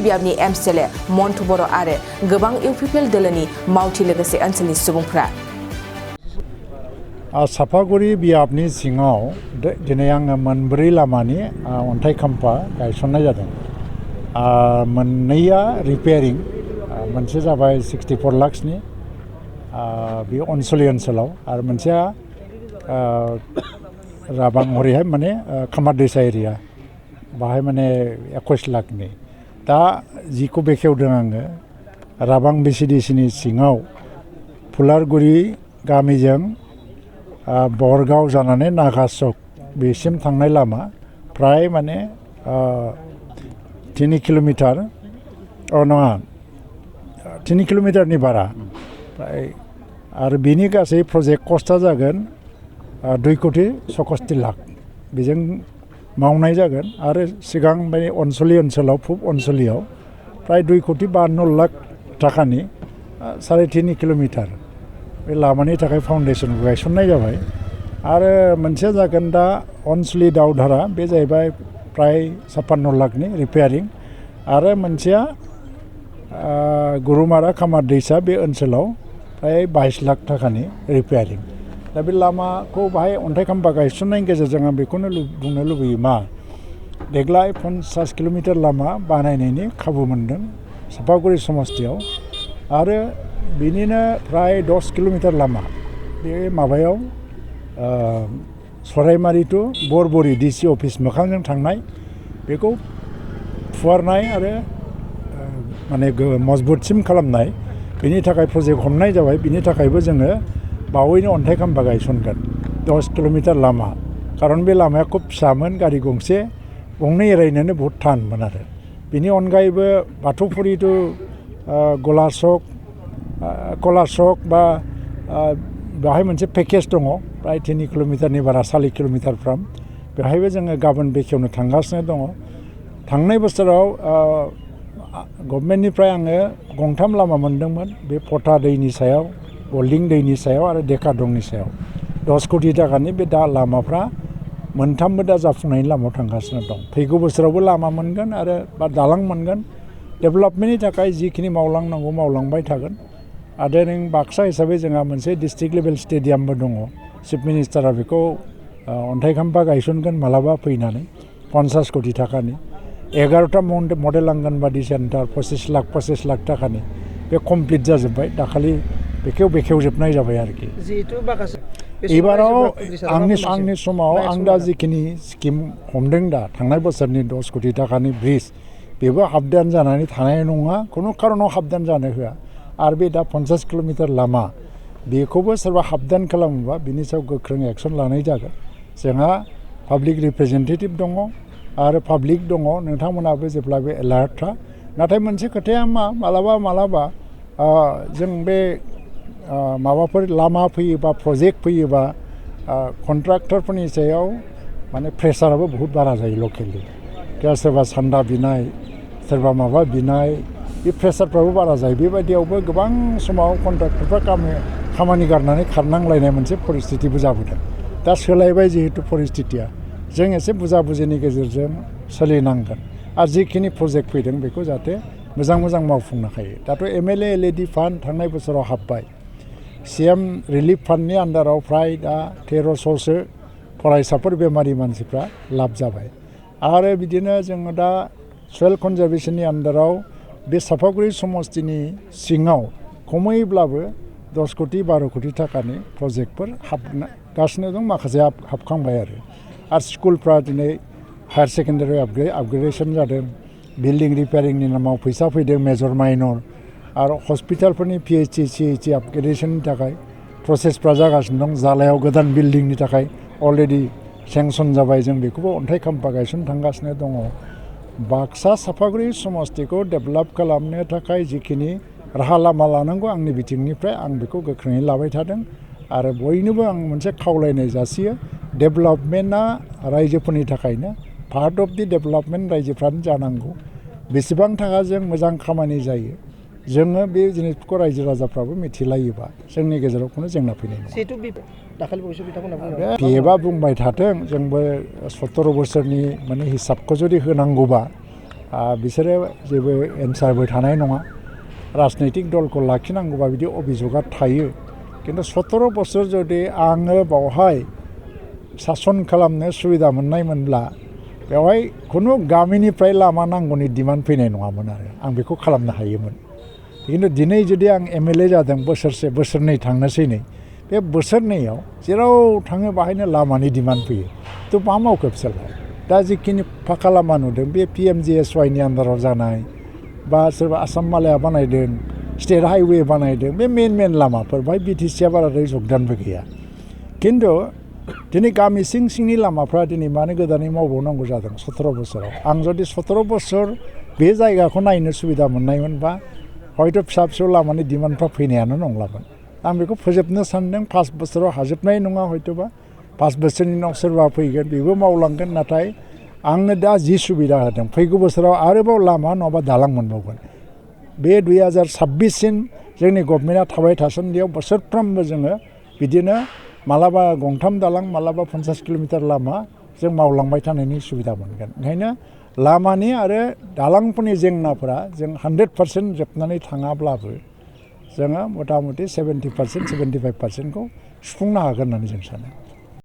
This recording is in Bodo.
बियाबनि एमसिएलए मन्टु बर' आरो गोबां इउपिपिएल दोलोनि मावथि लोगोसे ओनसोलनि सुबुंफ्रा सापागुरि बियाबनि सिङाव दिनै आङो मोनब्रै लामानि अन्थाइ खाम्फा गायसननाय जादों। मोननैया रिपेयारिं, मोनसे जाबाय 64 लाखसनि बे अनसलि ओनसोलाव आरो मोनसेया राबां हरैहाय माने खामारदैसा एरिया बाहाय माने 21 लाखनि। दा जिखौ बेखेवदों आङो राबां बिसिडिसिनि सिङाव फुलारगुरि गामिजों बरगाव जानानै नागाचक बेसिम थांनाय लामा फ्राय माने 3 किल'मिटार नङा 3 किल'मिटारनि बारा फ्राय आरो बेनि गासै प्रजेक्ट कस्टआ जागोन 2,66 लाख बेजों मावनाय जागोन। आरो सिगां बे अनसलि ओनसोलाव पुब अनसलियाव फ्राय 2,52 लाख थाखानि 3.5 किल'मिटार बे लामानि थाखाय फाउन्डेसनखौ गायसननाय जाबाय। आरो मोनसेया जागोन दा अनसलि दावधारा बे जाहैबाय फ्राय 56 लाखनि रिपेयारिं। आरो मोनसेया गुरुमारा खामारदैसा बे ओनसोलाव फ्राय 22 लाख थाखानि रिपेयारिं। दा बे लामाखौ बाहाय अन्थाइ खाम्फा गायसननायनि गेजेरजों आं बेखौनो बुंनो लुबैयो मा देग्लाय 50 किल'मिटार लामा बानायनायनि खाबु मोनदों सापागुरि समस्तियाव। आरो बिनिनो फ्राय 10 किल'मिटार लामा बे माबायाव सराइमारि टु बरबरि डिसि अफिस मोखांजों थांनाय बेखौ फुवारनाय आरो माने मजबुतसिम खालामनाय बेनि थाखाय प्रजेक्ट हमनाय जाबाय। बिनि थाखायबो जोङो बावैनो अन्थाइ खाम्फा गायसनगोन 10 किल'मिटार लामा। खारन बे लामाया खुब फिसामोन, गारि गंनै एरायनोनो बहुद थानमोन। आरो बिनि अनगायैबो बाथौफुरि टु कलाचक बा बेवहाय मोनसे पेकेज दङ प्राय 3 किल'मिटारनि बारा 4 किल'मिटारफ्राम बेवहायबो जोङो गाबोन बेखेवनो थांगासिनो दङ। थांनाय बोसोराव गभर्नमेन्टनिफ्राय आङो गंथाम लामा मोनदोंमोन, बे पटा दैनि सायाव, बल्डिं दैनि सायाव आरो डेका दंनि सायाव 10 कोटि थाखानि बे दा लामाफ्रा मोनथामबो दा जाफुंनायनि लामायाव थांगासिनो दं। फैगौ बोसोरावबो लामा मोनगोन आरो बा दालां मोनगोन। डेभेलपमेन्टनि थाखाय जिखिनि मावलांनांगौ मावलांबाय थागोन। आरो नों बाक्सा हिसाबै जोंहा मोनसे डिस्ट्रिक्ट लेभेल स्टेडियामबो दङ। चिफ मिनिस्टारा बेखौ अन्थाइ खाम्फा गायसनगोन मालाबा फैनानै 50 कोटि थाखानि 11टा मडेल आंगनबादि सेन्टार 25 लाख थाखानि बे कमप्लिट जाजोब्बाय। दाखालि बेखेवजोबनाय जाबाय आरोखि। एबाराव आंनि समाव आं दा जिखिनि स्किम हमदों दा थांनाय बोसोरनि 10 कोटि थाखानि ब्रिज बेबो हाबदान जानानै थानाय नङा, खुनु खारनाव हाबदान जानो होआ। आरो बे दा 50 किल'मिटार लामा बेखौबो सोरबा हाबदान खालामोबा बिनि सायाव गोख्रों एक्सन लानाय जागोन। जोंहा पाब्लिक रिप्रेजेन्टेटिभ दङ आरो पाब्लिक दङ, नोंथांमोनाबो जेब्लाबो एलार्ट था। नाथाय मोनसे खोथाया मालाबा जों बे माबाफोर लामा फैयोबा प्रजेक्ट फैयोबा कन्ट्राक्टरफोरनि सायाव माने प्रेसाराबो बहुत बारा जायो लकेलि। सोरबा सान्दा बिनाय, सोरबा माबा बिनाय, बे प्रेसारफ्राबो बारा जायो। बेबायदियावबो गोबां समाव कन्ट्राक्टरफ्रा खामानि गारनानै खारनांलायनाय मोनसे परिस्थितिबो जाबोदों। दा सोलायबाय जिहेतु परिस्थितिया, जों एसे बुजिनि गेजेरजों सोलिनांगोन। आरो जिखिनि प्रजेक्ट फैदों बेखौ जाहाथे मोजां मावफुंनो हायो। दाथ' MLA LED फान्ड थांनाय बोसोराव हाबबाय। CM रिलिफ फान्डनि आन्दाराव फ्राय दा 1300सो फरायसाफोर बेमारि मानसिफ्रा लाब जाबाय। आरो बिदिनो जोङो दा सयल कनजारभेसननि आन्दाराव बे सापागुरि समस्तिनि सिङाव खमैब्लाबो 10 कोटि 12 कोटि थाखानि प्रजेक्टफोर हाबगासिनो दं, माखासे हाबखांबाय। आरो स्कुलफ्रा दिनै हायार सेकेन्डारि आपग्रेडेसन जादों, बिल्डिं रिपेयारिंनि नामाव फैसा फैदों मेजर माइनर। आरो हस्पिटालफोरनि PHC CHC आपग्रेडेसननि थाखाय प्रसेसफ्रा जागासिनो दं। जालायाव गोदान बिल्डिंनि थाखाय अलरेडि सेंसन जाबाय, जों बेखौबो अन्थाइ खाम्फा गायसन थांगासिनो दङ। बाक्सा सापागुरि समस्तिखौ डेभेलप खालामनो थाखाय जिखिनि राहा लामा लानांगौ आंनि बिथिंनिफ्राय आं बेखौ गोख्रोङै लाबाय थादों। आरो बयनोबो आं मोनसे खावलायनाय जासियो, डेभेलपमेन्टआ रायजोफोरनि थाखायनो, पार्ट अफ दि डेभेलपमेन्ट रायजोफ्रानो जानांगौ। बेसेबां थाखाजों मोजां खामानि जायो जोङो बे जिनिसखौ रायजो राजाफ्राबो मिथिलायोबा जोंनि गेजेराव खुनु जेंना फैनाय नङा। बेबा बुंबाय थाथों, जोंबो 17 बोसोरनि माने हिसाबखौ जुदि होनांगौबा बिसोरो जेबो एन्सारबो थानाय नङा राजनैतिक दलखौ लाखिनांगौबा बिदि अभिजोगा थायो खिन्थु 17 बोसोर जुदि आङो बावहाय सासन खालामनो सुबिदा मोननायमोनब्ला बेवहाय खुनु गामिनिफ्राय लामा नांगौनि डिमान्ड फैनाय नङामोन आरो आं बेखौ खालामनो हायोमोन खिन्थु दिनै जुदि आं एमएलए जादों बोसोरसे बोसोरनै थांनोसै नै बे बोसोरनैयाव जेराव थाङो बाहायनो लामानि डिमान्ड फैयो थ' मा मावखो बिसोरलाय दा जिखिनि फाखा लामा नुदों बे PMGSYनि आन्दाराव जानाय बा सोरबा आसाम मालाया बानायदों स्टेट हाइवे बानायदों बे मेन लामाफोर बाहाय BTCआ बाराद्राय जगदानबो गैया खिन्थु दिनै गामि सिंनि लामाफ्रा दिनै मानो गोदानै मावबावनांगौ जादों 17 बोसोराव आं जुदि 17 बोसोर बे जायगाखौ नायनो सुबिदा मोननायमोनबा हयथ' फिसा लामानि डिमान्डफ्रा फैनायानो नंलामोन आं बेखौ फोजोबनो सानदों 5 बोसोराव हाजोबनाय नङा हयथ'बा 5 बोसोरनि उनाव सोरबा फैगोन बेबो मावलांगोन नाथाय आंनो दा जि सुबिदा होदों फैगौ बोसोराव आरोबाव लामा नङाबा दालां मोनबावगोन बे 2026सिम जोंनि गभर्नमेन्टआ थाबाय थासान्दियाव बोसोरफ्रोमबो जोङो बिदिनो मालाबा गंथाम दालां मालाबा 50 किल'मिटार लामा जों मावलांबाय थानायनि सुबिदा मोनगोन ओंखायनो लामानि आरो दालांफोरनि जेंनाफोरा जों 100% जोबनानै थाङाब्लाबो जोङो मथा मथि 70% 75%खौ सुफुंनो हागोन होननानै जों सानो